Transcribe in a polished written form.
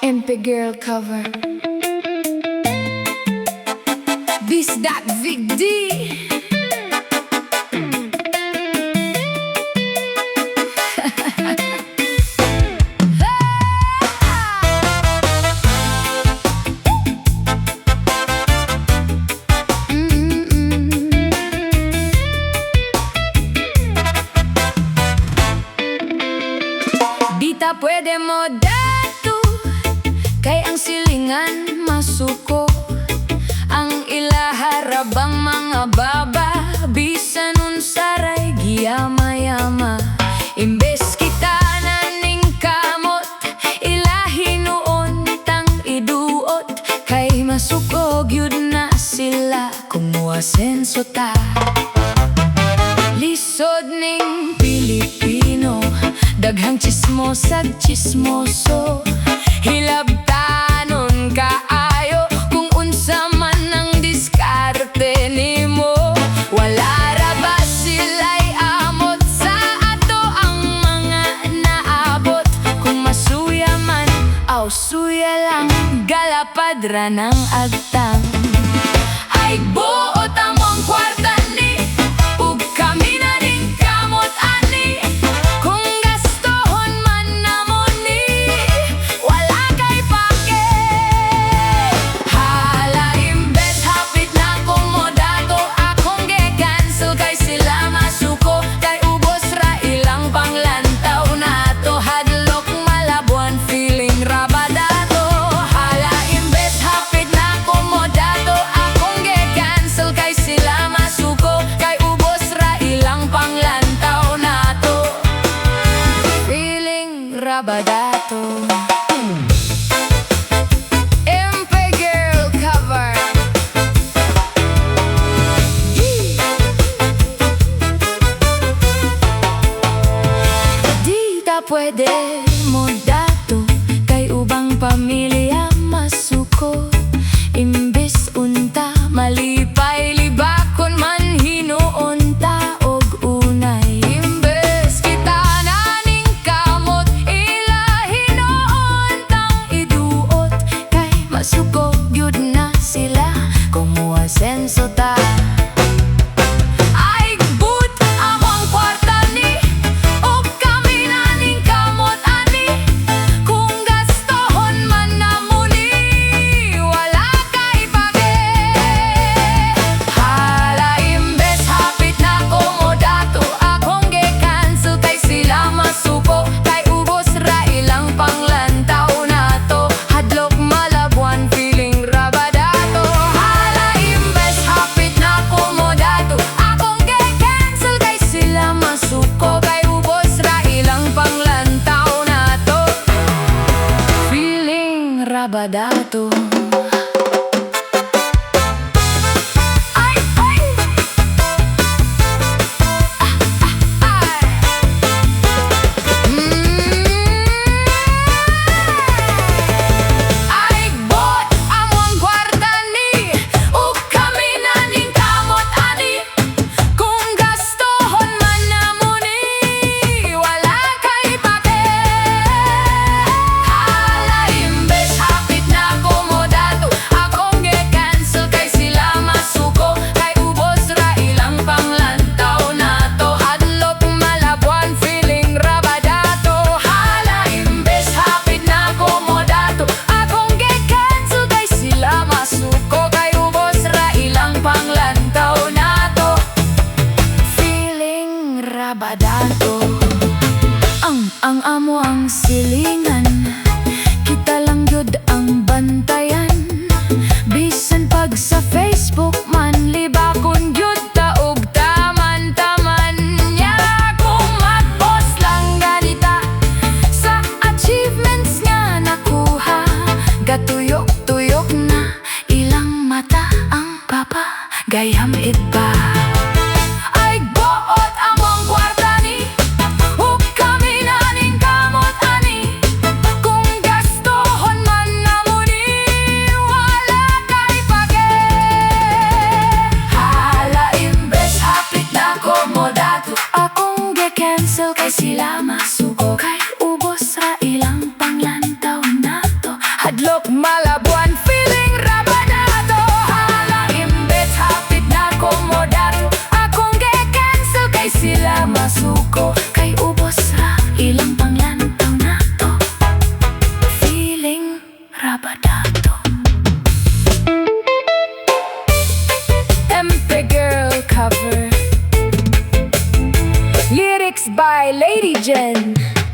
MP Girl cover. Bisdak Vic D. Di ta pwede mo dato kay ang silingan masuko. Ang ilaharabang mga baba, bisan unsaray giyama-yama. Imbes kita naning kamot, ilahinuon tang iduot, kay masuko gyud na sila kung muasenso ta. Lisod ning Pilipino, daghang chismosag chismoso. Hilabtanon kaayo kung unsa man ang diskarte nimo. Wala ra ba sila'y amot sa ato ang mga naabot? Kung masuya man, aw suya lang, galapad ra ng agtang. Ay buot among kwarta ni, ug kami na ning kamot ani. Kung gastohon man namo ni, wala kay pake. Hala, imbes hapit na komodato, akong ge-cancel kay sila masuko. Kay ubos ra ilang panglantaw nato, hadlok malabuan, feeling rabadato. Hala, imbes hapit na komodato, akong ge-cancel kay sila masuko. Kay ubos ra ilang panglantaw nato, feeling rabadato. MP Girl cover. Di ta pwede mo dato kay ubang pamilya masuko. Imbes unta malipay, libakon man hinuon ta og unay. Imbes kita naning kamot, ila hinuon tang iduot, kay masuko gyud na sila kung muasenso ta. Ay buot among kwarta ni, ug kami na ning kamot ani. Kung gastohon man namo ni, wala kay pake. Hala, imbes hapit na komodato, akong ge-cancel kay sila masuko. Kay ubos ra ilang panglantaw nato, hadlok malabuan, feeling rabadato. Hala, imbes hapit na komodato, akong ge-cancel kay sila masuko. Kay ubos ra ilang panglantaw nato, feeling rabadato. Ay, ay! Ah, ay! Ay buot among kwarta ni, ug kami na ning kamot ani. Kung gastohon man namo ni, wala kay pake. Hala, imbes hapit na komodato, akong ge-cancel kay sila masuko. Kay ubos ra ilang panglantaw nato, hadlok malabuan, feeling rabadato. Hala, imbes hapit na komodato, akong ge-cancel kay sila masuko. Kay ubos ra ilang panglantaw nato, feeling rabadato. Ang amo ang silingan, kita lang gyud ang bantayan. Bisan pag sa Facebook man, libakon gyud ta og taman-taman. Nya kung mag-post lang ganita sa achievements nga nakuha, gatuyok-tuyok na ilang mata, ang papa gayam pa. Ay buot among kwarta ni, ug kami na ning kamot ani. Kung gastohon man namo ni, wala kay pake. Hala, imbes hapit na komodato, akong ge-cancel kay sila masuko. Kay ubos ra Remixed by Lady Jen.